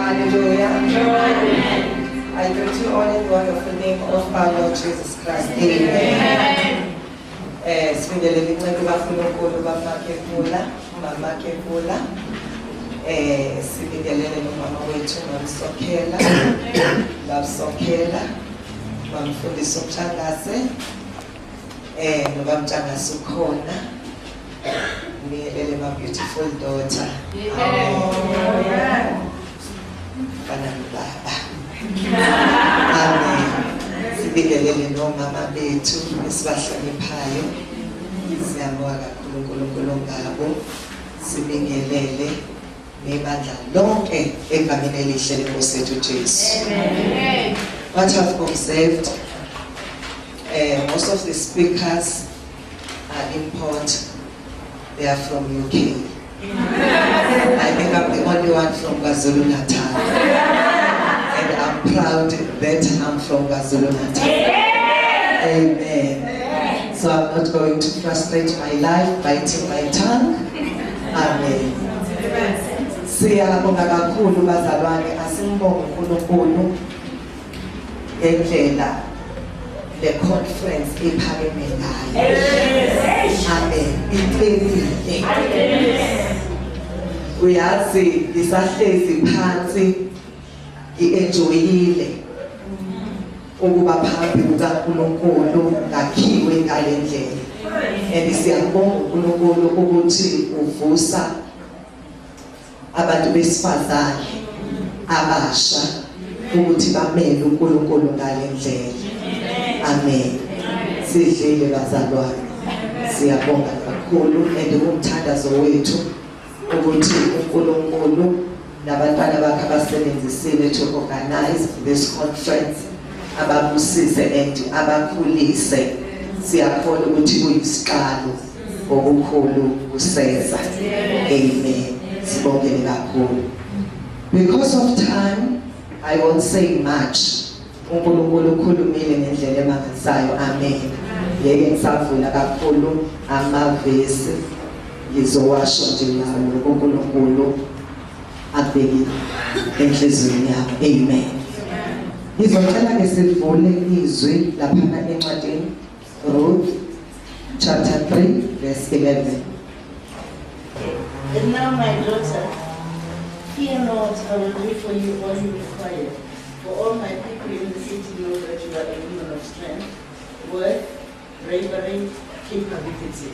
Hallelujah. I greet you all in the wonderful name of our Lord Jesus Christ. Amen. Sibingelele inceku kaNkulunkulu baMakhefula, uMama Khefula. Sibingelele nomama wethu Mamsokhela, Babsokhela, Mamfundisi uMshangase, noBamshangase ukhona. Ngibingelele my beautiful daughter. Amen. Fana nobaba. Amen. Sibingelele nomama bethu esibahloniphayo. Siyabonga kakhulu uNkulunkulu ngabo. Sibingelele nebandla lonke egameni elihle lenkosi yethu Jesu. Amen. What I've observed, most of the speakers are import. They are from UK. I think I'm the only one from KwaZulu Natal. And I'm proud that I'm from KwaZulu Natal. Amen. So I'm not going to frustrate my life biting my tongue. Amen. Siyabonga kakhulu bazalwane, asimbonge uNkulunkulu ngendlela le conference iphakeme ngayo. Amen. Icebile. Uyazi ngisahlezi phansi ngi-enjoyile ukuba phambi kukaNkulunkulu ngakhiwe ngale ndlela. And siyabonga uNkulunkulu ukuthi uvusa abantu besifazane abasha ukuthi bamele uNkulunkulu ngale ndlela. Amen. Sidlile bazalwane. Siyabonga kakhulu and umthandazo wethu ukuthi uNkulunkulu nabantwana bakhe abasebenzisile to organize this conference ababusise and abakhulise. Siyakholwa ukuthi kuyisiqalo okukhulu kuseza. Amen. Sibongele kakhulu. Because of time, I won't say much. uNkulunkulu ukhulumile ngendlela emangalisayo. Amen. Ngeke ngisavula kakhulu amavesi, ngizowasho nje lawo uNkulunkulu akubekile enhliziyweni yami. Amen. Ngizocela ke sivule izwi laphana encwadini Ruth chapter 3 verse 11. And now, my daughter, fear not, I will do for you all you require. For all my people in the city know that you are a woman of strength, worth, bravery, capability.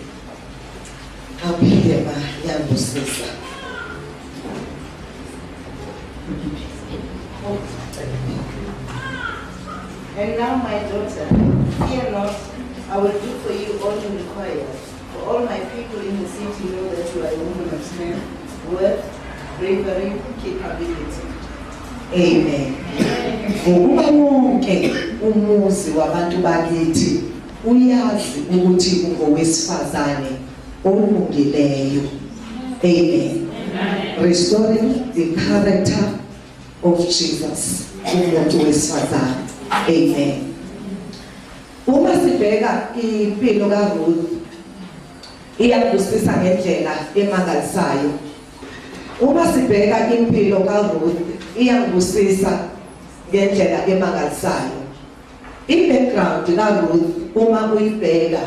Awuphinde ma yambusisa. And now, my daughter, fear not, I will do for you all you require. For all my people in the city know that you are a woman of strength, worth, bravery, capability. Amen. Ngokuba wonke umuzi wabantu bakithi uyazi ukuthi ungowesifazane olungileyo. Amen. Restoring the character of Jesus kumuntu wesifazane. Amen. Uma sibheka impilo kaRuth iyabusisa ngendlela emangalisayo. Uma sibheka impilo kaRuth iyangibusisa ngendlela emangalisayo. I-background kaRuth uma uyibheka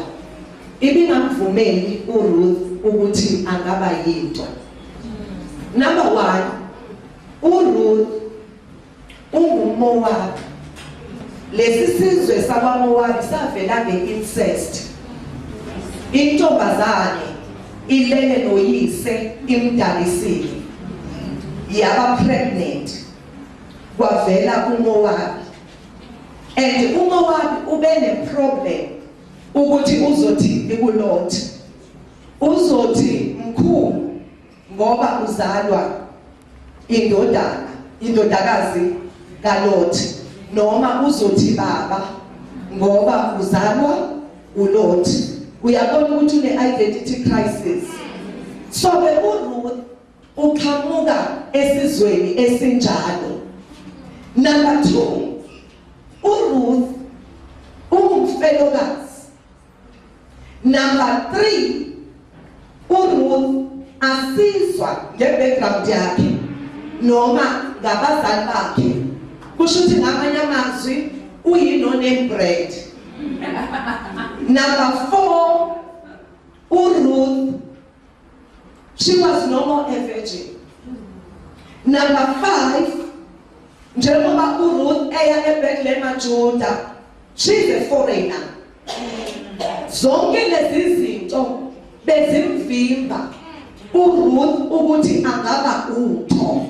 ibingamvumeli uRuth ukuthi angaba yinto. Number 1, uRuth unguMowabi. Lesi sizwe sakwaMowabi savela nge-incest. Intombazane ilele noyise imdalisile, yaba pregnant, kwavela uMowabi. And uMowabi ube ne-problem ukuthi uzothi kuLot, uzothi mkhulu ngoba uzalwa indodana, indodakazi kaLot, noma uzothi baba ngoba uzalwa uLot. Uyabona ukuthi une identity crisis. So ke uRuth uqhamuka esizweni esinjalo. Number 2, uRuth ungumfelokazi. Number 3, uRuth asizwa nge-background yakhe noma ngabazali bakhe, kusho ukuthi ngamanye amazwi uyi-no name brand. Number 4, uRuth, she was no more a virgin. Number 5, njengoba uRuth eya eBethlehem Juda, she's a foreigner. Zonke lezi zinto bezimvimba uRuth ukuthi angaba utho.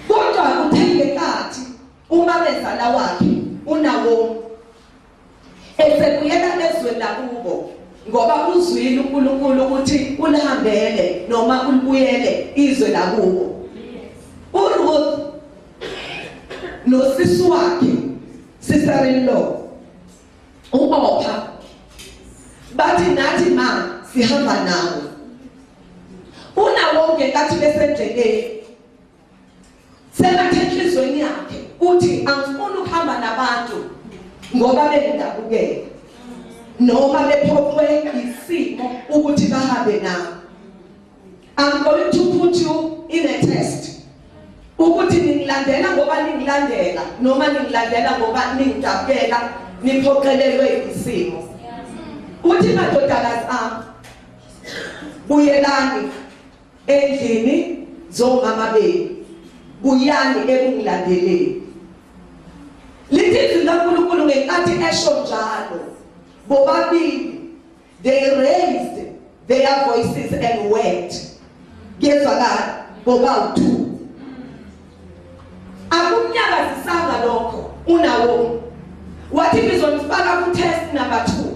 Kodwa kuthe ngenkathi umamezala wakhe uNawomi esebuyela ezweni lakubo, ngoba uzwile uNkulunkulu ukuthi ulihambele noma ulibuyele izwe lakubo, uRuth nosisi wakhe, sister-in-law, uOpha, bathi, "Nathi ma sihamba nawe." UNawomi ngenkathi besendleleni sengathi enhlizweni yakhe uthi, "Angifuni ukuhamba nabantu ngoba bengidabukela noma bephoqwe isimo ukuthi bahambe nami. I'm going to put you in a test ukuthi ningilandela ngoba ningilandela noma ningilandela ngoba ningidabukela, niphoqelelwe isimo." Uthi, "Madodakazi ami, buyelani endlini zomama benu, buyani ekungilandeleni." Lithi izwi likaNkulunkulu ngenkathi esho njalo, bobabili they raised their voices and wept. Kuyezwakala, bobawu-two. Akumnyakazisanga lokho uNawomi. Wathi, "Ngizonifaka ku-test number 2."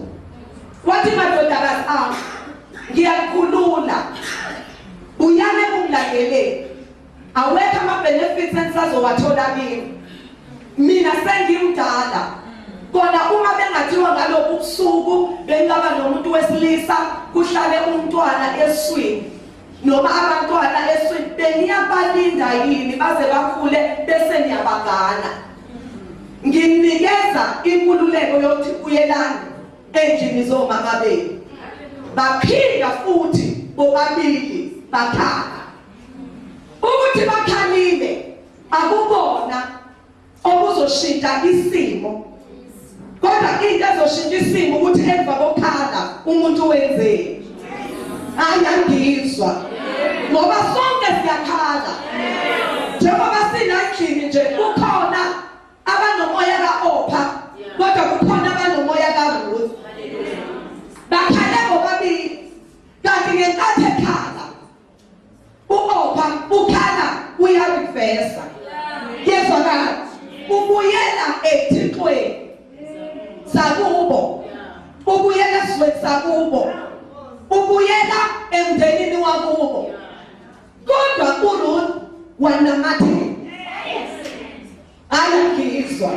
Wathi, "Madodakazi ami, ngiyakhulula, buyane kungilandeleni. Awekho ama-benefits engisazowathola kimi, mina sengimdala. Kona uma bengathiwa ngalobu busuku bengaba nomuntu wesilisa, kuhlale umntwana eswini noma abantwana eswini, beniyabalinda yini baze bakhule bese niyabagana? Nginikeza inkululeko yokuthi buyelani endlini zomama benu." Baphinda futhi bobabili bakhala. Ukuthi bakhalile akubona okuzoshintsha isimo, kodwa into ezoshintsha isimo ukuthi emva kokhala umuntu wenzeni. Hayi, angizwa, ngoba sonke siyakhala. Njengoba sila endlini nje, kukhona abanomoya kaOpha, kodwa kukhona abanomoya kaRuth. Bakhale bobabili, kanti ngenkathi ekhala uOpha, ukhala uyarivesa. Yezwakala, ubuyela ethixweni sakubo, ubuyela esizweni sakubo, ubuyela emndenini wakubo, kodwa uRuth wanamathela. Ayangizwa?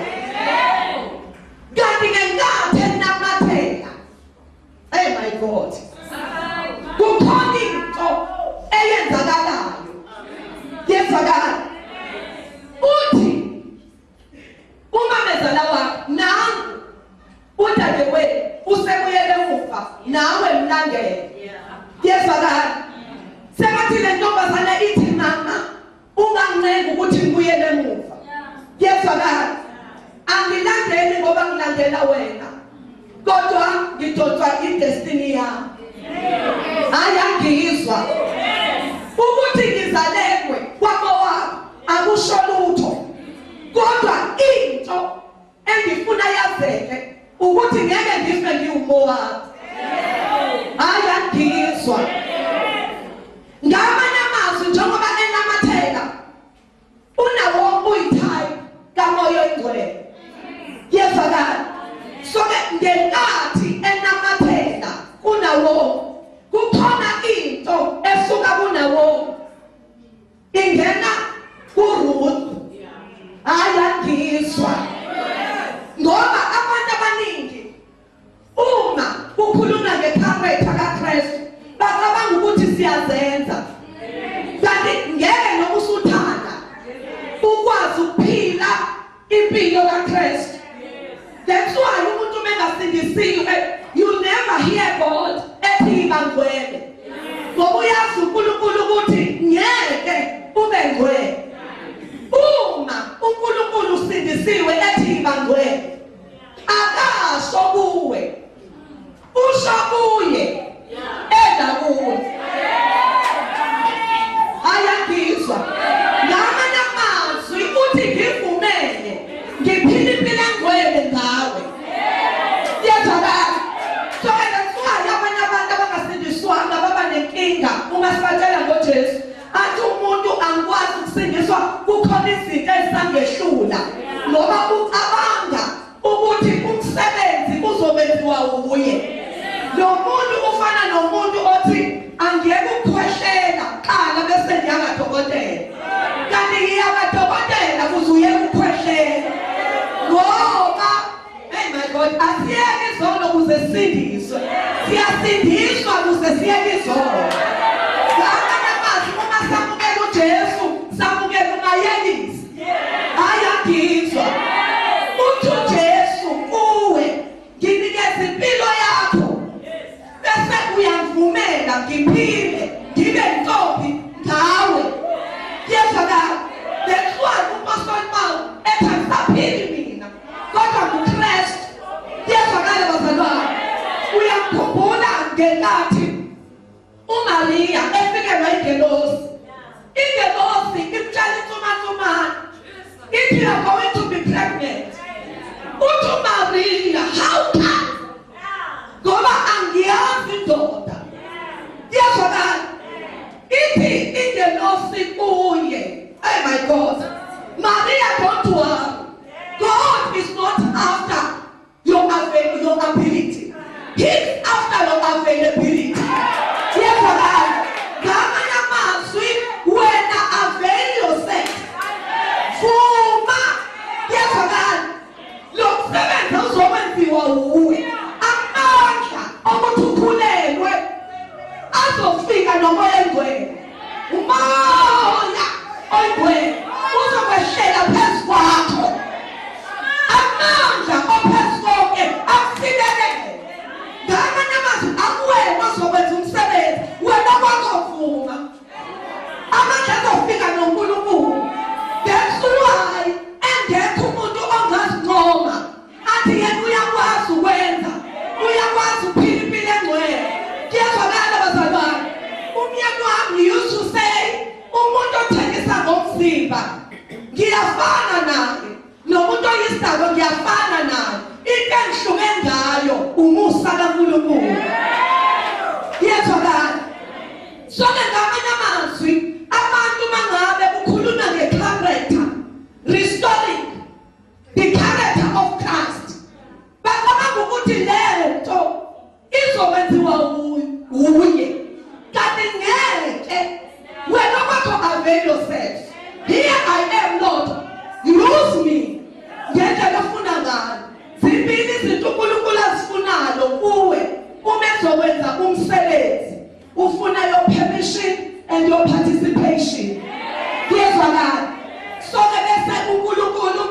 Kanti ngenkathi enamathela, hey my God, kukhona into eyenzakalayo. Yezwakala, uthi umamezala wakhe, "Nangu udadewenu usebuyele emuva, nawe mlandele." Yezwakala, sekathi le ntombazane ithi, "Mama, ungancenga ukuthi ngibuyele emuva. Yezwakala, angilandeli ngoba ngilandela wena, kodwa ngidonswa idestiny yami." Hayi, angizwa, ukuthi ngizalelwe kwaMowabi akusho lutho, kodwa into engifuna yazeke ukuthi ngeke ngife ngiwuMowabi. Hayi, angizwa. Ngamanye amazwi, njengoba enamathela unawo, uyitype kaMoya oyiNgcwele. Yezwakala? So ke ngenkathi enamathela kunawo, kukhona into esuka kunawo ingena kuRuth. Hayi, angizwa, ngoba abantu abaningi uma kukhuluma ngecharacter kaKristu bacabanga ukuthi siyazenza, kanti ngeke noma usuthanda ukwazi ukuphila impilo kaKristu. That's why umuntu mengasindisiwe, you never hear God ethi iba ngcwele, ngoba uyazi uNkulunkulu ukuthi ngeke ube ngcwele. ngisindiswa kukhona izinto ezisangehlula, ngoba ucabanga ukuthi umsebenzi uzokwenziwa uye. Lo muntu ufana nomuntu othi angiyeke ukukhwehlela qala bese ngiya kadokotela, kanti ngiya kadokotela kuze uye ukukhwehlela. Ngoba hey my God, asiyeke izono kuze sisindiswe, siyasindiswa kuze siyeke izono. Ngamanye amazwi, uma samukela uJesu samukela ungayekisi. Hayi, angizwa. Uthi uJesu kuwe, nginikeza impilo yakho bese uyangivumela ngiphile ngibe intombi ngawe. Kuyezwakala? That's why uMpostoli Paul ethi angisaphili mina kodwa nguKristu. Kuyezwakala bazalwane? Uyakhumbula ngenkathi uMaria efikelwa ingelosi, ingelosi imtshela insumansumane ithi you are going to be pregnant. Uthi uMaria, how come? Ngoba angiyazi indoda. Kuyezwakala? Ithi ingelosi kuye, oh my God, Maria, don't worry. God is not after your ability. He's after your availability. Kuyezwakala? Ngamanye amazwi, wena avail yourself. Vuma. Kuyezwakala? Lo msebenzi uzokwenziwa wuwe. Amandla okuthi ukhulelwe azofika nomoya oyingcwele. Umoya oyingcwele uzokwehlela phezu kwakho. Amandla ophezu konke akusilelele. Ngamanye amazwi, akuwena ozokwenza umsebenzi, wena kwakho vuma. Amandla azofika noNkulunkulu. That's why engekho umuntu ongazincoma athi yena uyakwazi ukwenza, uyakwazi ukuphila impilo engcwele. Kuyezwakala bazalwane? Umyeni wami used to say, umuntu othengisa ngomzimba ngiyafana naye, nomuntu oyisako ngiyafana naye. Into engihluke ngayo umusa kaNkulunkulu. Kuyezwakala? So-ke ngamanye amazwi, abantu mangabe kukhulunywa nge-character, restoring the character of Christ, bacabanga ukuthi lento izokwenziwa uye, kanti ngeke. Wena kwakho avail yourself. Here I am, Lord, use me ngendlela ofuna ngayo. Zimbili izinto uNkulunkulu azifunayo kuwe uma ezokwenza umsebenzi. Ufuna your permission and your participation. Kuyezwakala? So-ke bese uNkulunkulu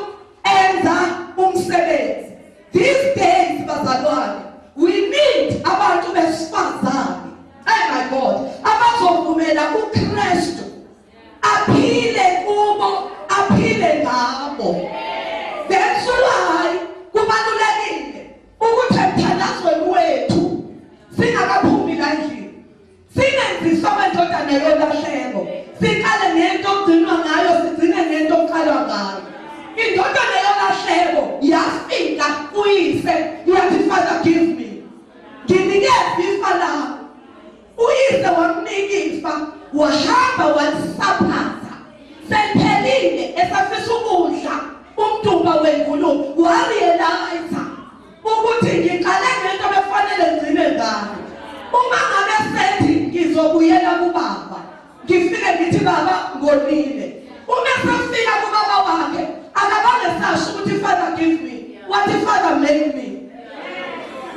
enza umsebenzi. These days bazalwane, we need abantu besifazane, oh my God, abazovumela uKristu aphile kubo, aphile ngabo. That's why kubalulekile ukuthi emthandazweni wethu singakaphumi la endlini, singenziswa kwendodana yolahleko, siqale ngento okugcinwa ngayo, sigcine ngento okuqalwa ngayo. Indodana yolahleko yafika kuyise yathi, Father, give me, nginikeze ifa lami. Uyise wamnika ifa, wahamba walisaphatha. Sephelile esafisa ukudla umdumba wengulube, warealize ukuthi ngiqale ngento befanele ngigcine ngayo. Uma ngabe sethi ngizobuyela kubaba, ngifike ngithi baba ngonile. Uma sefika kubaba wakhe, akabange sasho ukuthi Father give me, wathi Father make me.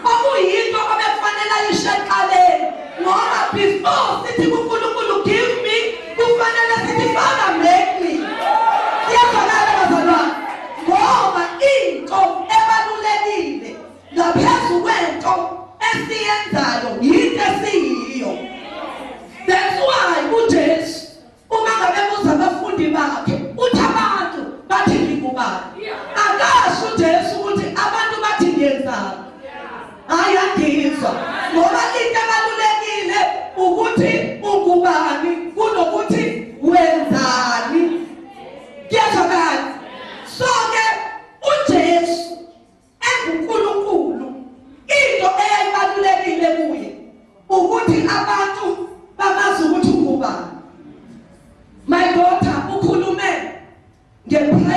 Okuyinto obekufanele ayisho ekuqaleni, ngoba before sithi kuNkulunkulu give me, kufanele sithi Father make me. Kuyezwakala bazalwane? Ngoba into ebalulekile ngaphezu kwento esiyenzayo yinto esiyiyo. That's why uJesu uma ngabe buza abafundi bakhe uthi abantu bathi ngingubani, akasho uJesu ukuthi abantu bathi ngiyenzani. Hayi, angizwa. Ngoba into ebalulekile ukuthi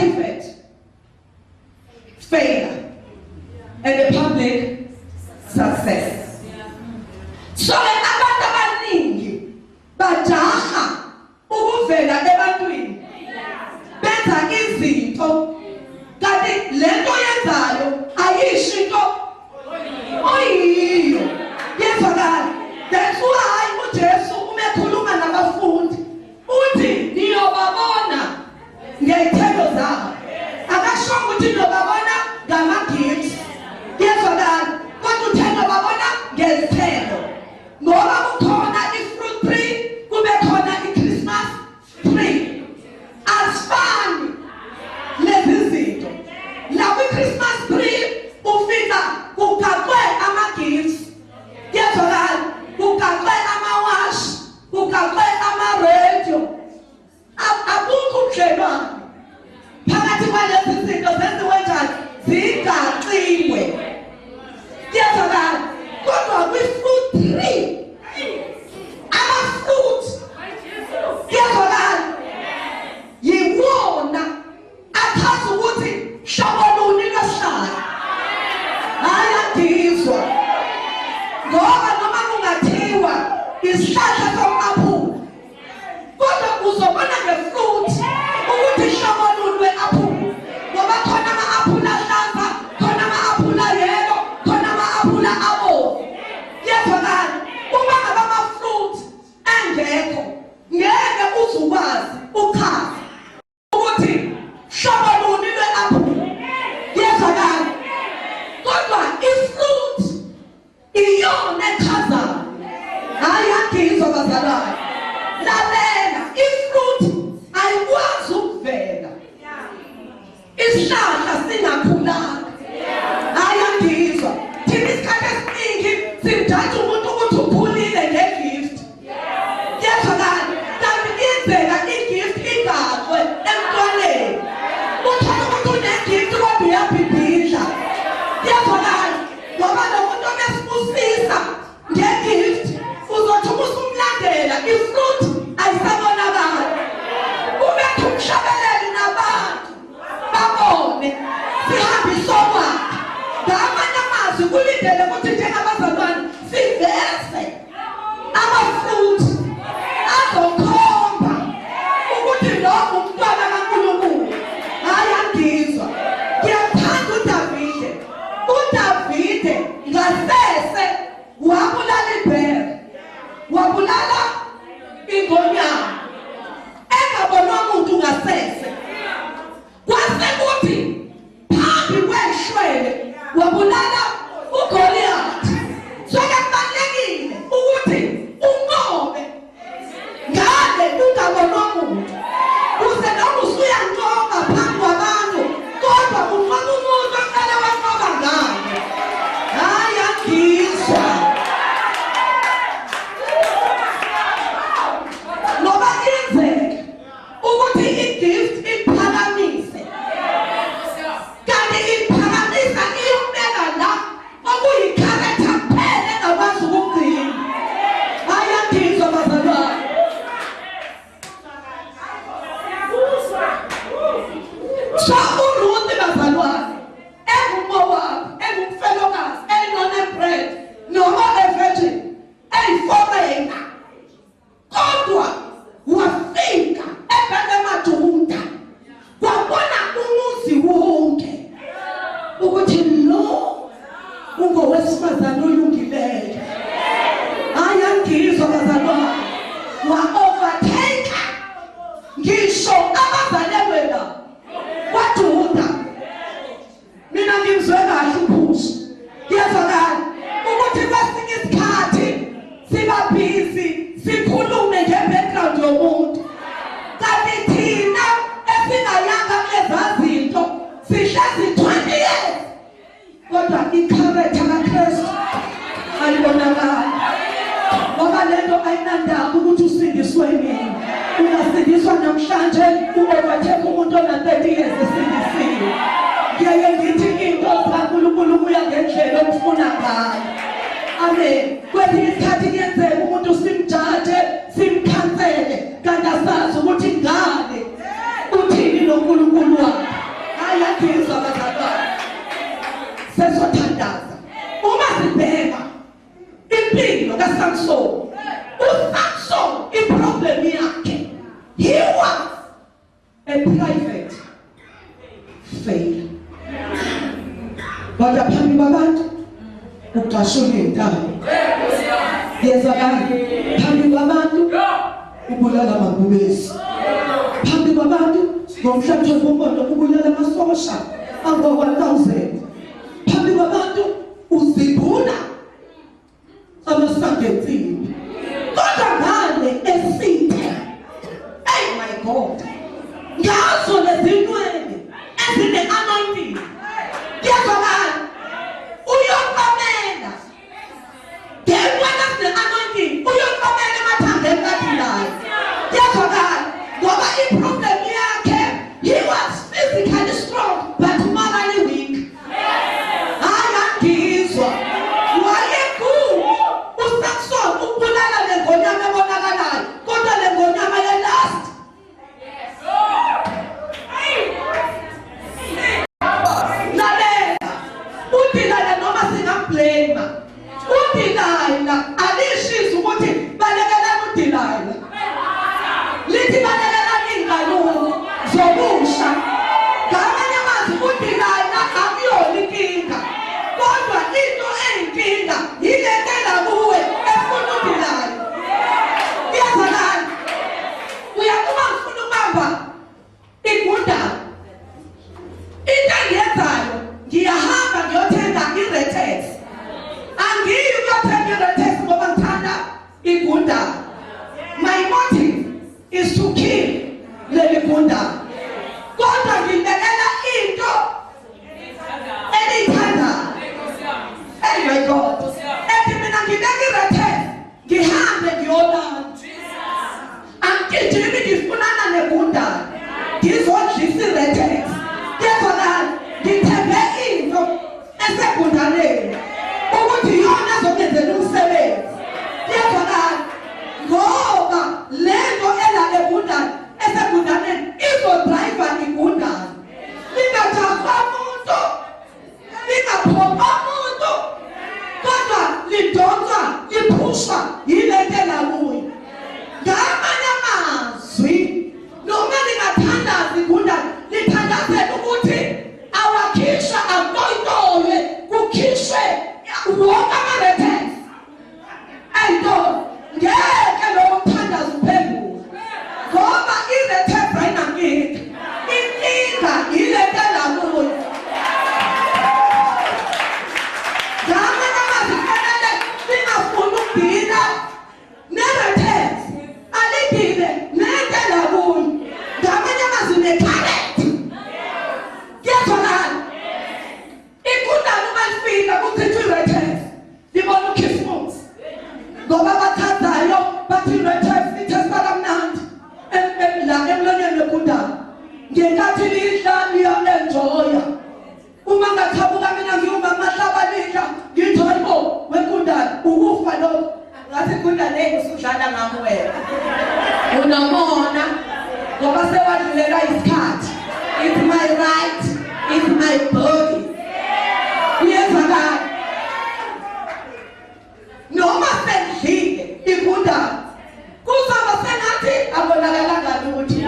private failure and a public success. So abantu abaningi bajaha ukuvela ebantwini benza izinto, kanti lento yenzayo ayisho into oyiyo. Yezwakala. That's why uJesu uma ekhuluma nabafundi uthi niyobabona ngey'thelo zabo. Akasho ukuthi niyobabona ngama-gifts. Kuyezwakala. Kodwa uthe niyobabona ngezithelo, ngoba kukhona i-fruit tree, kube khona i-Christmas tree. Asifani lezi zinto. La kwi-Christmas tree ufika kugaxwe ama-gifts. Kuyezwakala. Kugaxwe amawashi, kugaxwe ama-radio. Akukho ubudlelwane phakathi kwalezi zinto. Zenziwe njani? Zigaxiwe. Kuyezwakala. Kodwa kwi-fruit tree, ama-fruit, kuyezwakala, yiwona achaza ukuthi hlobo luni lwesihlahla. Hhayi, angizwa. Ngoba noma kungathiwa isihlahla som'aphula, kodwa uzobona nge-fruit ukuthi hlobo luni lwe-aphula, ngoba khona ama-aphula ahlaza, khona ama-aphula yellow, khona ama-aphula abomvu. Kuyezwakala. Uma ngabe ama-fruit engekho, ngeke uze ukwazi uchaze ukuthi hlobo luni lwe-aphula. Kuyezwakala. Kodwa i-fruit iyona echazayo. Hhayi, angizwa bazalwane. Lalela, i-fruit ayikwazi ukuvela isihlahla singakhulanga. Hhayi, angizwa. Thina isikhathi esiningi simjaja umuntu ukuthi ukhulile nge-gift. Kuyezwakala. Kanti kuyenzeka i-gift igaxwe emntwaneni, uthole ukuthi une-gift kodwa uyabhibhidla. Kuyezwakala. Ngoba lo muntu obesibusisa nge-gift, uzothi uma usumlandela, i-fruit ayisabonakali. Ubethi umhlabeleli nabantu babone sihambe sokwakhe. Ngamanye amazwi, kulindele ukuthi njengabazalwane siveze ama-fruit azokhomba ukuthi lo umntwana kaNkulunkulu. Hhayi, angizwa. Ngiyamthanda uDavide. UDavide ngasese wabulala ibhere, wabulala ingonyama engabonwa muntu ngasese. Kwase kuthi phambi kweshwele wabulala uGoliath. So kubalulekile ukuthi unqobe ngale ungabonwa muntu, kuze noma usuyanqoba phambi kwabantu, kodwa unqoba umuntu oqale wanqoba ngale. Hhayi, angizwa. Ngoba kuyenzeka ukuthi i-gift iphakamise, kanti iphakamisa iyobeka la okuyi-character kuphela engakwazi ukugcina. Hhayi, angizwa bazalwane. So uRuth bazalwane, enguMowabi, engumfelokazi, eyi-non-bread noma a-virgin, eyi-foreigner, kodwa wafika ebheke emaJuda, kwabona umuzi wonke ukuthi lo ungowesifazane olungileyo. Hhayi, angizwa bazalwane. Wa-overtake ngisho abazalelwe la kwaJuda. Mina ngimzwe kahle uPhushi. Kuyezwakala ukuthi kwesinye isikhathi siba busy sikhulume nge-background yomuntu, kanti thina esingayanga kuleza zinto sihlezi 20 years, kodwa i-character kaKristu ayibonakali. Ngoba lento ayinandaba ukuthi usindiswe nini. Ungasindiswa namhlanje, u-overtake umuntu ona-30 years esindisiwe. Ngiyaye ngithi into zikaNkulunkulu kuya ngendlela okufuna ngayo. Amen. Kwesinye isikhathi kuyenzeka umuntu simjaje, simkhansele, kanti asazi ukuthi ngane uthini noNkulunkulu wakhe. Kodwa phambi kwabantu uqashula intamo. Yezwakala phambi kwabantu ubulala amabhubesi. Phambi kwabantu ngomhlatho wombono ubulala amasosha ango 1000. Phambi kwabantu uzibuna amasango ensimbi. Kodwa ngale esithe, hey my God, ngazo lezinwele ezine anointing. Yezwakala uyoqamela ngenwele ezine anointing, uyoqamela emathangeni kaDilaya. Yezwakala ngoba iproblem yakhe, he was physically strong but morally weak. Hayi angizwa wayeku uSamson ubulala lengonyama ebonakalayo, kodwa lengonyama ye-last. Lalela, uDilaya noma singamblame uDilaya, alishiso ukuthi balekelani uDilaya, lithi balekelani iy'nkanuko zobusha. Ngamanye amazwi uDilaya akuyona inkinga, kodwa into eyinkinga yilento ela kuwe efuna uDilaya. Kuyazwakala? Uyakuba ngifuna ukubamba igundane, into engiyenzayo ngiyahamba ngiyothenga i-Retex. Angiyi ukuyothenga i-Retex ngoba ngithanda igundane. My motive is to kill leli gundane, kodwa ngibekela into eliyithandayo. Hey my God, ethi mina ngibeka i-Retex ngihambe ngiyolala, angigijimi ngifunana negundane, ngizodlisa i-Retex. Kuyezwakala? Ngithembe into esegundaneni ukuthi iyona ezongenzela umsebenzi. Kuyezwakala? Ngoba lento ela egundane esegundaneni izodrayiva igundane, lingajahwa muntu, lingaphoqa muntu, kodwa lidonswa liphushwa yilento ela kuyo. Ngamanye amazwi, noma lingathandazi igundane, lithandazela ukuthi awakhishwe, atoyitoywe, kukhishwe wonke ama-Retex ey'tolo, ngeke lowo mthandazo uphenduke, ngoba i-Retex ayinankinga. Inkinga yilento ela kuyo. Ngamanye amazwi kufanele lingafuni ukudila ne-Retex, alidile nento ela kuyo. Ngamanye amazwi ne-character. Kuyezwakala? Igundane uma lifika kuchithwa i-Retex, libona ukhisimusi, ngoba abathandayo bathi i-Retex ithesta kamnandi la emlonyeni wegundane. Ngenkathi lidla liya-enjoya. Uma ngaqhamuka mina ngiwumama hlaba lidla, ngithi hayibo wegundane, ukufa lokho. Ngathi igundane, hey, usudlala ngami wena, unomona ngoba sewadlulelwa isikhathi. It's my right, it's my body. Kuyezwakala? Noma sendlile igundane, kuzoba sengathi abonakalanga lutho,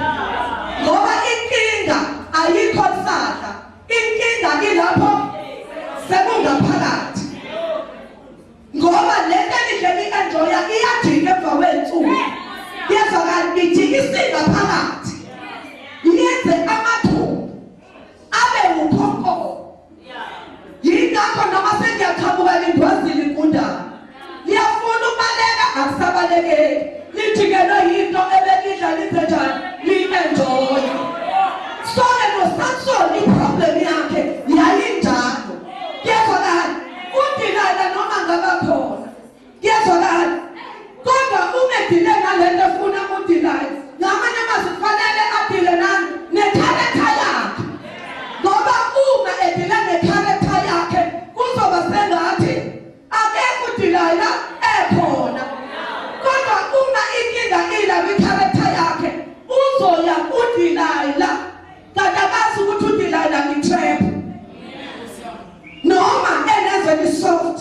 ngoba inkinga ayikho kusadla, inkinga ilapho sekungaphakathi, ngoba lento elidle li-enjoya iyajika emva kwey'nsuku. Kuyezwakala? Ijika isinga phakathi, yenze amathumbu abe ukhonkolo. Yingakho noma sengiyaqhamuka lingwazile igundane, liyafuna ukubaleka, akusabalekeki, lijikelwe yinto ebelidla lize njani li-enjoya. So-ke noSamson iproblem yakhe yayinjalo. Kuyezwakala? UDilala noma ngaba khona, kuyezwakala, kodwa uma edile nalento efuna uDilala, ngamanye amazwi kufanele adile nani ne-character yakhe, ngoba uma edile ne-character yakhe kuzoba sengathi akekho uDilala ekhona. Kodwa uma inkinga ila kwi-character yakhe, uzoya uDilala kanti akazi ukuthi uDilala i-trap, noma enezwe li-soft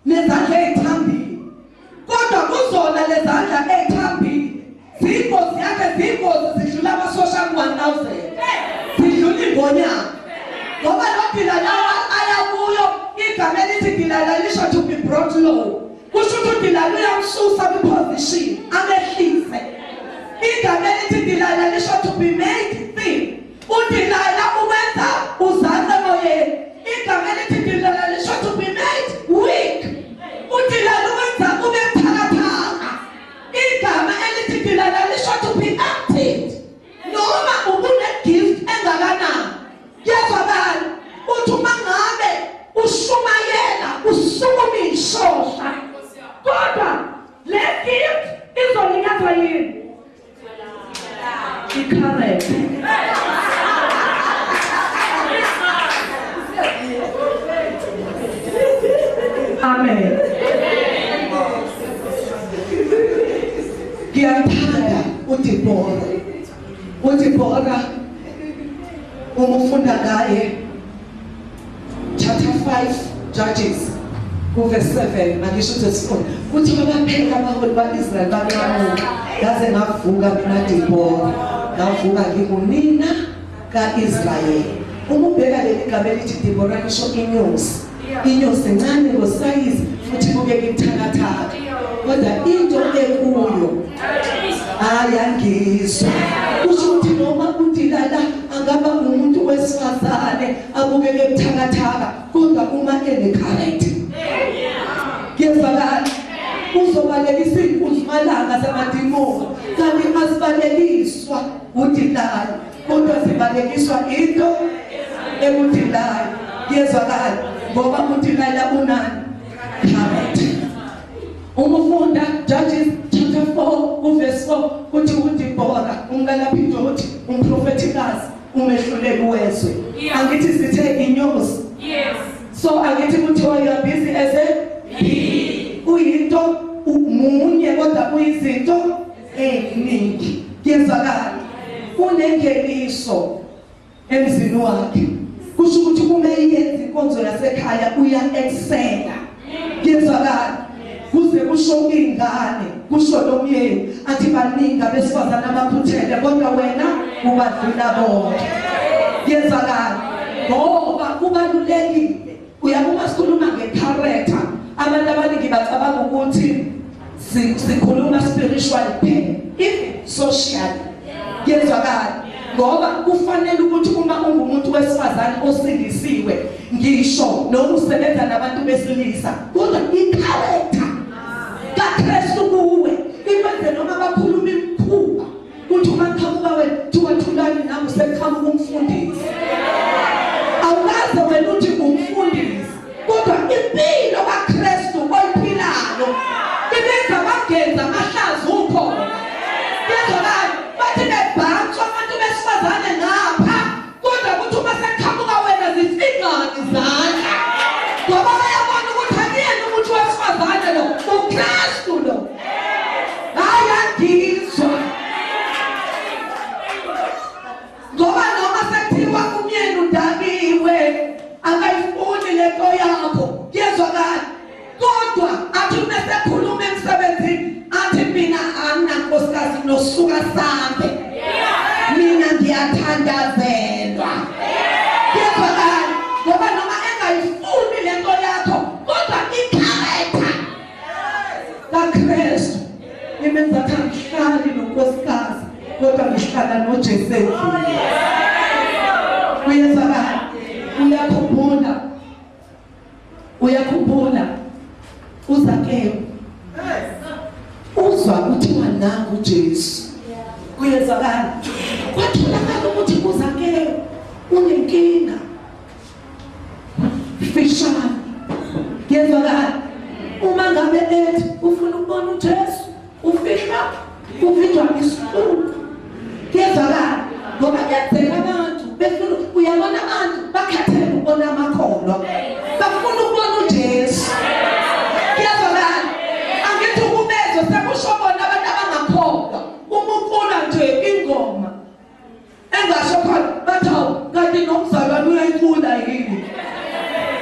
nezandla ey'thambile, kodwa kuzona lezandla ey'thambile ziyingozi yakhe, ziyingozi zidlula amasosha ku-1000, zidlula ingonyama, ngoba lo Dilala aya kuyo. Igama elithi Delilah lisho to be brought low. Kusho ukuthi uDelilah uyamsusa kwiposition amehlise. Igama elithi Delilah lisho to be made thin. UDelilah uwenza uzanze emoyeni. Igama elithi Delilah lisho to be made weak. UDelilah uwenza ube buthakathaka. Igama elithi Delilah lisho to be emptied. Noma ubune gift engakanani. Kuyezwakala uthi uma ngabe ushumayela usukuma ishosha, kodwa le gift izolinyazwa yini? I-character. Amen. Ngiyamthanda uDibora. uDibora uma ufunda ngaye chapter 5 Judges verse 7 angisho ukuthi sifunda kuthi bapheka abaholi ba-Israel banqamuka ngaze ngavuka mina Dibora ngavuka ngingunina ka-Israyeli. Uma ubheka leli gama elithi Dibora lisho inyosi. Inyosi encane ngosayizi futhi ibukeka ibuthakathaka, kodwa into ekuyo ayangizwa. Kusho ukuthi noma uDelilah angaba umuntu wesifazane abukeke ebuthakathaka, kodwa uma ene-character kuyezwakala uzobalekisa iy'nkunzimalanga zamadimoni. Kanti asibalekiswa uDelilah, kodwa sibalekiswa into ekuDelilah. Kuyezwakala ngoba uDelilah unani? Character. Uma ufunda Judges chapter 4 verse 4 kuthi uDibora umkaLapidoti umprofethikazi umehluleki wezwe. Angithi sithe inyosi. Yes. So angithi kuthiwa you are busy as a bee. Uyinto munye kodwa uyizinto eziningi. Kuyezwakala unengeniso emzini wakhe. Kusho ukuthi uma eyenza inkonzo yasekhaya uya excela. Kuyezwakala kuze kusho ingane kusho nomyeni athi baningi abesifazane abaphuthele kodwa wena ubadlula bonke. Kuyezwakala ngoba kubalulekile. Uyabona sikhuluma nge-character, abantu abaningi bacabanga ukuthi sikhuluma spiritual kuphela, if social. Kuyezwakala ngoba kufanele ukuthi uma ungumuntu wesifazane osindisiwe ngisho noma usebenza nabantu besilisa, kodwa i-character kaKristu kuwe ikwenze noma bakhuluma imikhuba kuthi uma qhamuka wena thiwa thulani nami useqhamuka umfundisi. Awukaze wena uthi umfundisi, kodwa impilo kaKristu oyiphilayo ibenza bagenza amahlazo ukhona. Kuyezwakala bathi bebhantswa abantu besifazane ngapha, kodwa kuthi uma seqhamuka wena zifingane izandla ngoba bayabona ukuthi akuyena umuntu wesifazane lo, uKristu lo. Hayi angizwa ngoba noma sekuthiwa umyeni udakiwe akayifuni lento yakho. Kuyezwakala kodwa athi uma sekhuluma emsebenzini athi mina anginankosikazi nosuka sambe, mina ngiyathandazelwa. Kuyezwakala ngoba noma engayifuni lento yakho kodwa i-character kaKristu imenza athi angihlali nonkosikazi kodwa ngihlala noJesu endlini. Kuyezwakala. Uyakhumbula, uyakhumbula uZakewu uzwa kuthiwa nangu uJesu. Kuyezwakala kwatholakala ukuthi uZakewu unenkinga fishane. Kuyezwakala uma ngabe ethi ufuna ukubona uJesu ufihla uvinjwa isixuku. Kuyezwakala ngoba kuyenzeka abantu befuna, uyabona abantu bakhathele ukubona amakholwa, bafuna ukubona uJesu. Kuyezwakala angithi ukubezwe sekusho bona abantu abangakholwa uma ucula nje ingoma engasho khona bathi hawu kanti nomzalwane uyayicula yini.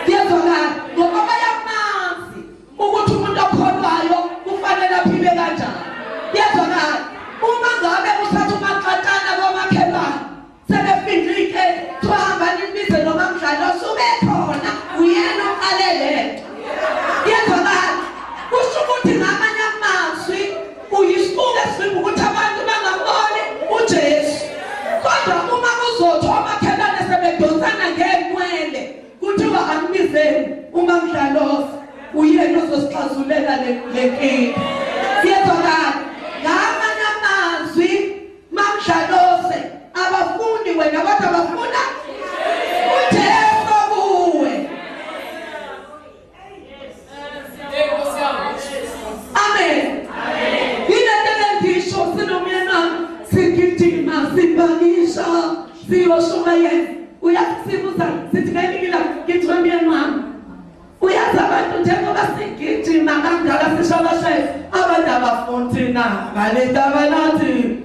Kuyezwakala ngoba bayamazi ukuthi umuntu okholwayo kufanele aphile kanjani. Kuyezwakala uma ngabe usatha umaqatshana komakhelwane sebefindile kuthiwa hambani Asibizeni uMamdlalose uyena ozosixazulela le nkinga. Kuyezwakala ngamanye amazwi Mamdlalose abafuni wena kodwa bafuna uJesu kuwe. Amen. Yinto engisho sinomyena sigijima sibakisha siyoshumayela. Uyasibuza sithi ngayimila ngithi wemyeni wami. Uyazi abantu njengoba sigijima kangaka sishabashela abantu abafuni thina baleta banathi.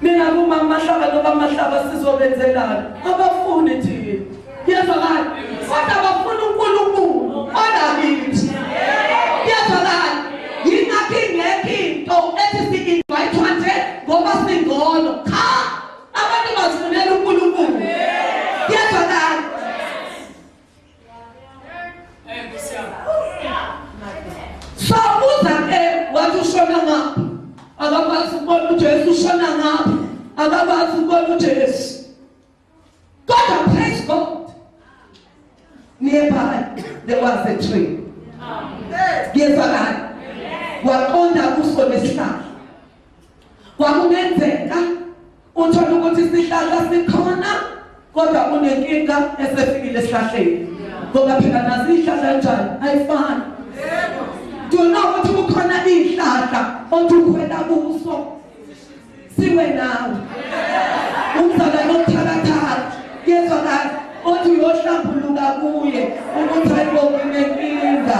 Mina kumama Mahlaba noma Mahlaba sizobenzelana abafuni thina. Kuyezwakala kodwa bafuna uNkulunkulu onakithi. Kuyezwakala yingakho ingekho into ethi si-invite nje ngoba singcono. Cha, abantu bazifunela uNkulunkulu. Kuyezwakala. So uza ke wathi ushona ngapha akakwazi ukubona uJesu, ushona ngapha akakwazi ukubona uJesu. Kodwa praise God, nearby there was a tree. Kuyezwakala waqonda kuso lesihlahla. Kwakungenzeka uthola ukuthi isihlahla sikhona kodwa unenkinga esefikile esihlahleni, ngoba phela nazi izihlahla kanjani ayifani. Do you know ukuthi kukhona izihlahla othi ukhwela kuso siwe nawe umzalwane obuthakathaka kuyezwakala othi uyohlambuluka kuye ukuthi hayibo nginenkinga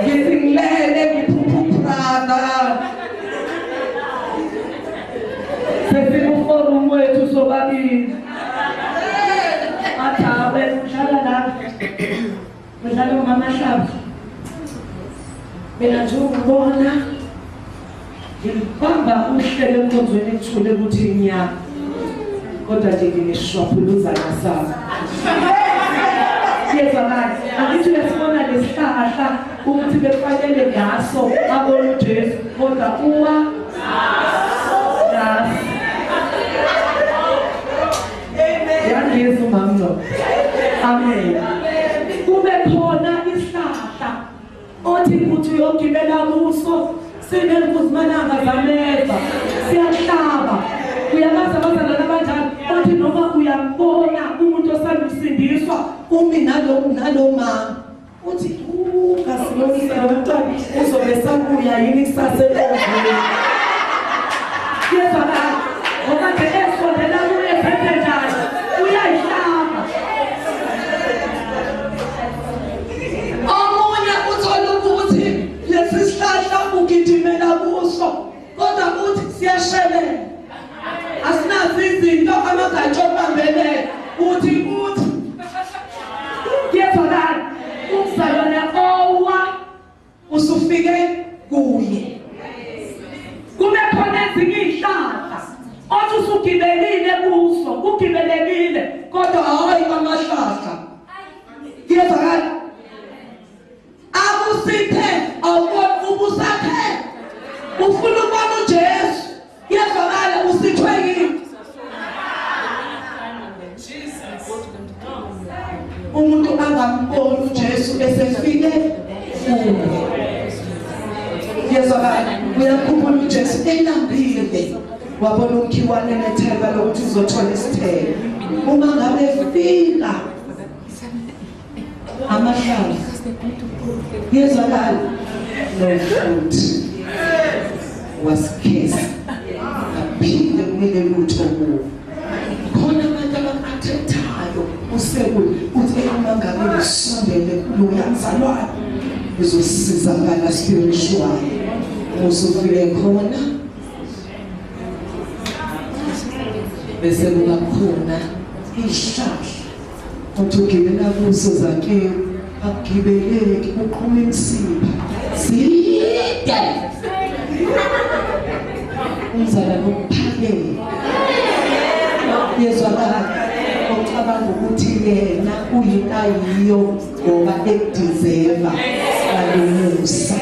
ngithi ngilele ngiphupha ubrother sesikuforum wethu sobabili athi awe udlala lapha udlala uMamahlaba mina nje ungibona ngibamba uhlelo enkonzweni ekuthule ukuthi nya kodwa nje ngineshwaphuluzana sami. Kuyezwakala angithi uyasibona lesihlahla ukuthi befanele ngaso abona uJesu kodwa uwa ngaso. Yangizwa umama lo. Amen. Kube khona isihlahla othi uthi uyogibela kuso sinenkuzmananga zameva siyahlaba. Uyamazi abazalwane abanjalo othi noma uyambona umuntu osandusindiswa umi nalo mama uthi ungasilonisa lo mntwana uzobe sabuya yini kusasa enkonzweni. Kuyezwakala ngoba nje esondela kuye phethe njalo uyayihlaba. Omunye uthola ukuthi lesi sihlahla ugijimela kuso kodwa uthi siyashelela asinazo izinto amagatsha okubambelela uthi kuyezwakala umzalwane owa usufike kuye. Kube khona ezinye izihlahla othi usugibelile kuso ugibelekile kodwa hayi amahlahla. Kuyezwakala akusithe awubona ubusathe ufuna ukubona uJesu. Kuyezwakala usithwe yini umuntu angamboni uJesu esefike kuye. Kuyezwakala uyakhumbula uJesu elambile wabona umkhiwane nethemba lokuthi uzothola isithelo. Uma ngabe efika amahlamvu kuyezwakala no fruit wasikhesa aphinde kumele lutho kuwo. Khona abantu abaku-attractayo usekule uthi uma ngabe ngisondele kuloya mzalwane ngizosizakala spiritual. Usufike khona bese kuba khona isihlahla othi ugibela kuso zakhe akugibeleki kuqhuma imsipha side umzalwane okuphakele. Kuyezwakala ocabanga ukuthi yena uyinto ayiyo ngoba ekudeserva alomusa.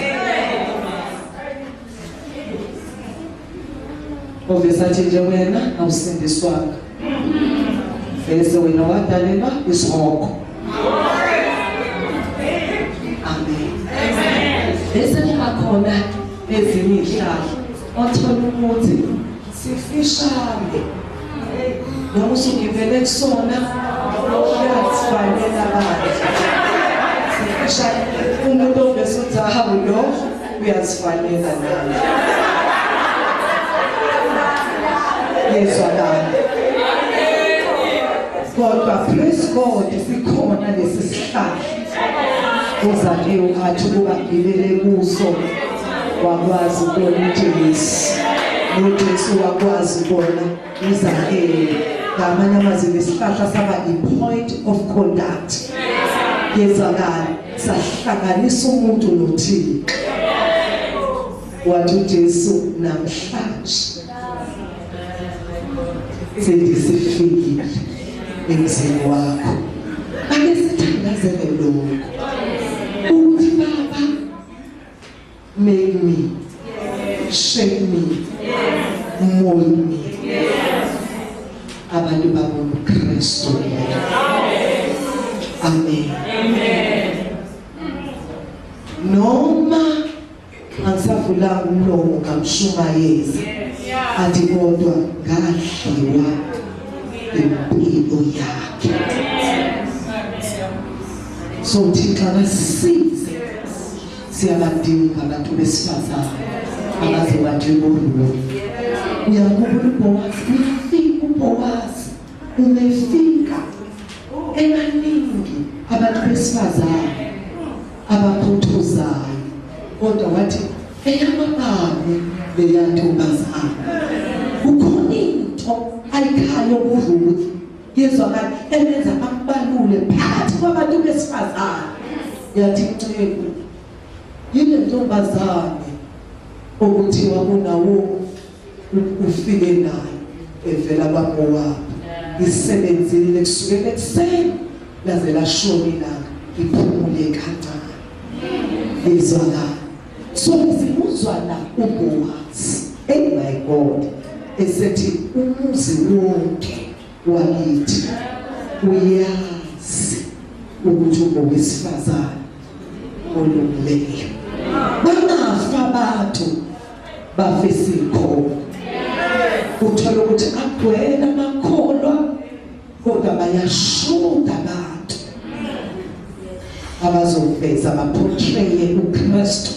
Ovesathi nje wena awusindiswanga. Bese wena wadalelwa isihogo. Amen. Bese kuba khona ezinye izihlahla othola ukuthi sifishane noma usugibele kusona uyazifanela abantu. Sifishane umuntu obese uthi hawu lo uyazifanela naye. Yezwakala. Kodwa praise God sikhona lesi sihlahla uZakewu athi ukuba gibele kuso wakwazi ukubona uJesu, noJesu wakwazi ukubona uZakewu. Ngamanye amazwi lesihlahla saba i-point of contact. Yezwakala, sahlanganisa umuntu noThixo. Wathi uJesu namhlanje sendisifikile emzini wakho. Ake sithandazele lokho ukuthi Baba make me, shape me, mold me. Abantu babona uKristu. Amen. Noma angisavulanga umlomo ngamshumayeza athi kodwa ngadliwa impilo yakhe. So Thixo akasisize, siyabadinga abantu besifazane abazoba njengoRuth. Uyakhumbula uBhowazi, uyafika uBhowazi, umefika emaningi abantu besifazane abaphuthuzayo, kodwa wathi eyamabani leya ntombazana. Kukhona into ayikhayo kuRuth yezwakala emenza ambalule phakathi kwabantu besifazane. Yathi inceku yile ntombazane okuthiwa kunawo ufike nayo evela kwaMowabi, isebenzile kusukela ekuseni laze lashona ilanga, iphumule kancane. Yezwakala. So simuzwa la uBhowazi, hey my God, esethi umuzi wonke wakithi uyazi ukuthi ungowesifazane olungileyo. Bangafa abantu bafe sikhona, uthola ukuthi agcwele amakholwa kodwa bayashuda abantu abazoveza baportraye uKristu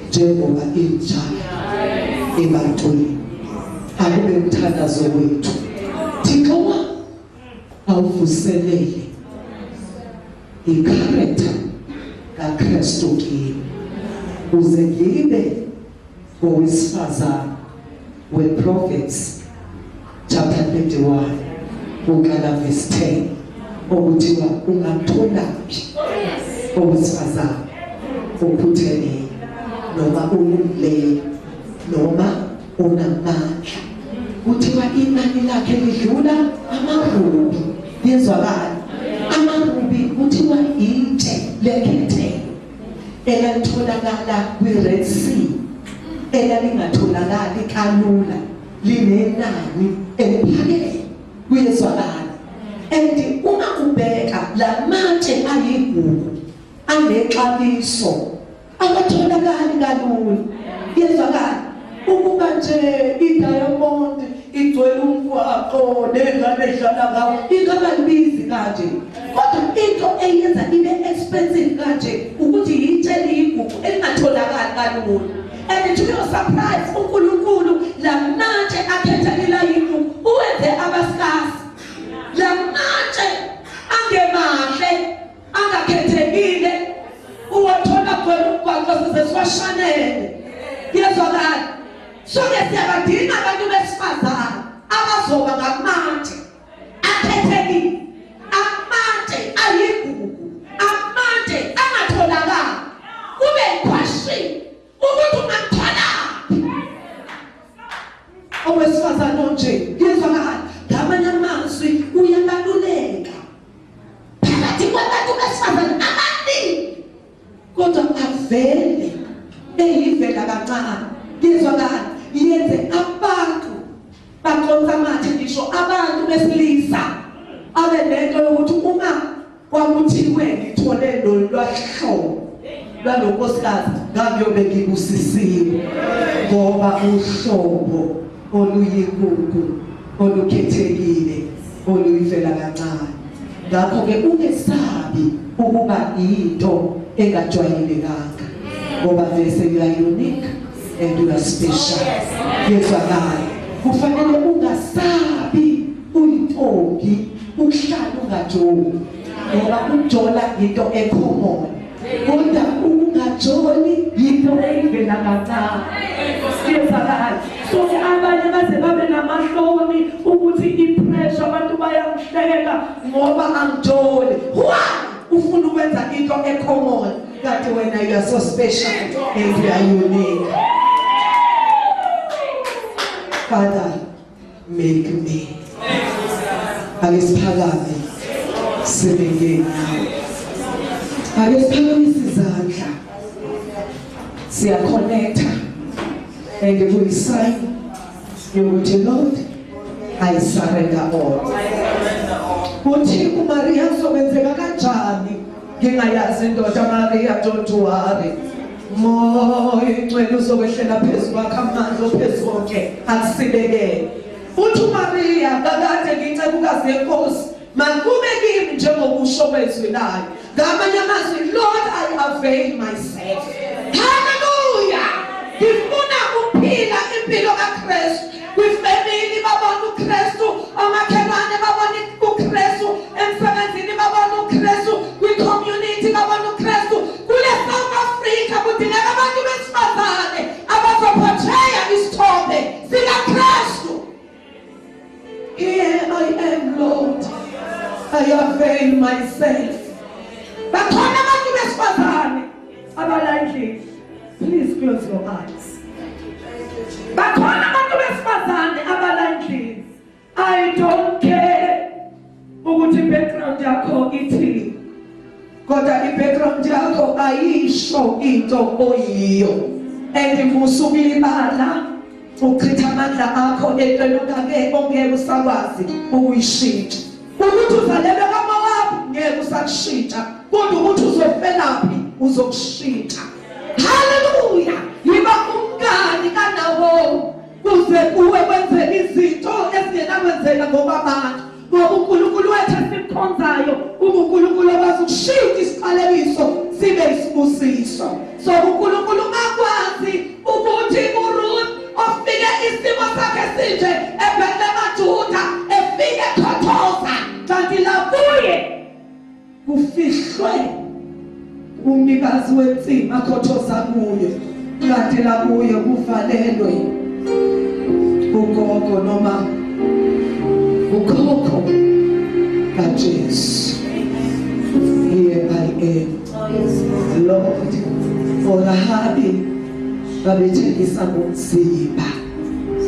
njengoba injalo ebantwini. Akube umthandazo wethu, Thixo awuvuselele i-character kaKristu kimi uze ngibe ngowesifazane we-Proverbs chapter 31 uqala verse 10 okuthiwa ungamtholaphi owesifazane ophutheleyo noma olungileyo noma onamandla. Kuthiwa inani lakhe lidlula amarubi. Yezwakala, amarubi kuthiwa itshe lekhethelo elalitholakala kwi-Red Sea, elalingatholakali kalula, linenani eliphakeme. Kuyezwakala. And uma ubheka la matshe ayigugu anexabiso awatholakali kalula. Yezwakala. Ukuba nje i-diamond igcwele umgwaqo nengane edlala ngawo ingabalibizi kanje, kodwa into eyenza ibe expensive kanje ukuthi yitshe eliyigugu elingatholakali kalula. And to your surprise, uNkulunkulu la matshe akhethekile ayigugu uwenze abasikazi. La matshe angemahle angakhethekile uwathola khona umgwaqo size siwashanele. Yezwakala. So-ke siyabadinga abantu besifazane abazoba ngamatshe akhethekile, amatshe ayigugu, amatshe angatholakali. Kube question ukuthi ungamtholaphi owesifazane onje. Yezwakala. Ngamanye amazwi uyabaluleka phakathi kwabantu besifazane abaningi, kodwa avele eyivela kancane. Yezwakala. Yenze abantu baconsa amathe, ngisho abantu besilisa Abe nento yokuthi uma kwakuthiwe ngithole lolu lwahlobo lwalonkosikazi ngangiyobe ngibusisiwe ngoba uhlobo oluyigugu olukhethekile oluyivela kancane. Ngakho-ke ungesabi ukuba into engajwayelekanga ngoba vese you are unique and you are special. Yezwakala. Kufanele ungasabi uyintombi ukuhlala ungajoli ngoba ukujola into ecommon kodwa ukungajoli yinto eyivela kancane. Siyezwakala. So abanye baze babe namahloni ukuthi i-pressure abantu bayangihleka ngoba angijoli. Why? Ufuna ukwenza into ecommon kanti wena you are so special and you are unique. Father, make me. Ake siphakame sime ngezinyawo. Ake siphakamise izandla. Siyaconnecta and kuyisign yokuthi Lord, I surrender all. Uthi uMaria uzokwenzeka kanjani ngingayazi indoda? Maria, don't worry. Moya ingcwele uzokwehlela phezu kwakho, amandla ophezu konke akusibekele. Uthi uMaria, kakade ngincekukazi yenkosi, makube kimi njengokusho kwezwi layo. Ngamanye amazwi, Lord, I avail myself. Hallelujah. Ngifuna ukuphila impilo kaKristu. Kwifamily babona uKristu, omakhelwane babona uKristu, emsebenzini babona uKristu, kwi-community babona uKristu. Kule South Africa kudingeka abantu besifazane abazoportraya isithombe sikaKristu. Here I am, Lord. I avail myself. Bakhona abantu besifazane abala endlini. Please close your eyes. Bakhona abantu besifazane abala endlini. I don't care ukuthi background yakho ithini. Kodwa i-background yakho ayisho into oyiyo. And musukulibala uchitha amandla akho entweni ongake ongeke usakwazi ukuyishintsha. Ukuthi uzalelwe kaMowabi ngeke usakushintsha, kodwa ukuthi uzofelaphi uzokushintsha. Hallelujah. Yiba umngani kaNawomi kuze kuwe kwenzeka izinto ezingenakwenzeka ngokwabantu. Ngoba uNkulunkulu wethu esimkhonzayo unguNkulunkulu okwazi ukushintsha isiqalekiso sibe isibusiso. So uNkulunkulu makwazi ukuthi uRuth ofike isimo sakhe sinje eBethlehem efike ekhothoza kanti la kuye kufihlwe umnikazi wensimi akhothoza kuye, kanti la kuye kuvalelwe ugogo noma ukhokho kaJesu. Here I am, Lord. ORahabi babethengisa ngomzimba,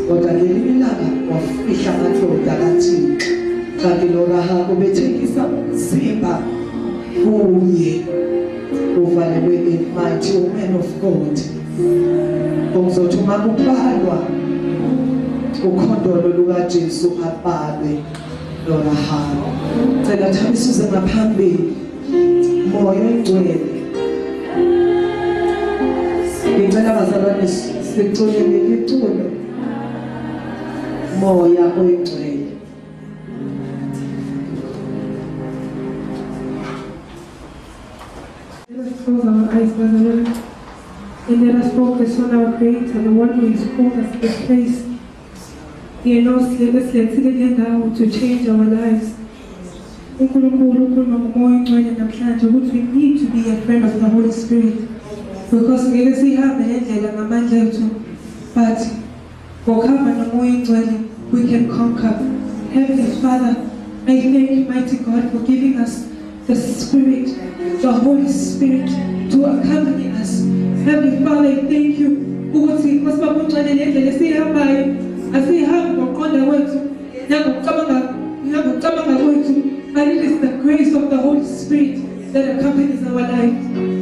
kodwa ngelinye ilanga wafihla amadoda kaThixo, kanti lo Rahabi ubethengisa umzimba kuye uvalelwe a mighty woman of God. Okuzothi uma kubalwa ukhondolo lukaJesu abalwe noRahabi. Cela Thabisa uze ngaphambili. Moya oyingcwele, ngicela bazalwane siculele iculo Moya oyingcwele. Let us close our eyes, bazalwane, and let us focus on our Creator, the one who has called us to this place. Yena osilethile kule ndawo to change our lives. uNkulunkulu ukhuluma ngoMoya oNgcwele namhlanje ukuthi we need to be a friend of the Holy Spirit because ngeke sihambe le ndlela ngamandla ethu, but ngokuhamba noMoya oNgcwele we can conquer. Heavenly Father, I thank you, mighty God, for giving us the Spirit, the Holy Spirit, to accompany us. Heavenly Father, I thank you ukuthi Nkosi Baba uNgcwele le ndlela esiyihambayo asiyihambi ngokuqonda kwethu nangokucabanga kwethu, but it is the grace of the Holy Spirit that accompanies our life.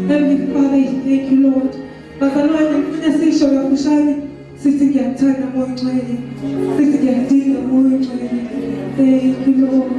Heavenly Father, I thank you, Lord. Bazalwane, ngifuna sisho kafushane sithi ngiyakuthanda Moya oNgcwele, sithi ngiyadinga Moya oNgcwele. Thank you, Lord.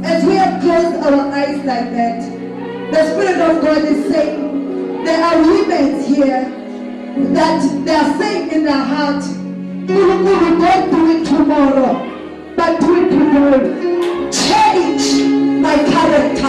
As we have closed our eyes like that, the Spirit of God is saying, there are women here that they are saying in their heart, don't do it tomorrow, but do it today. Change my character.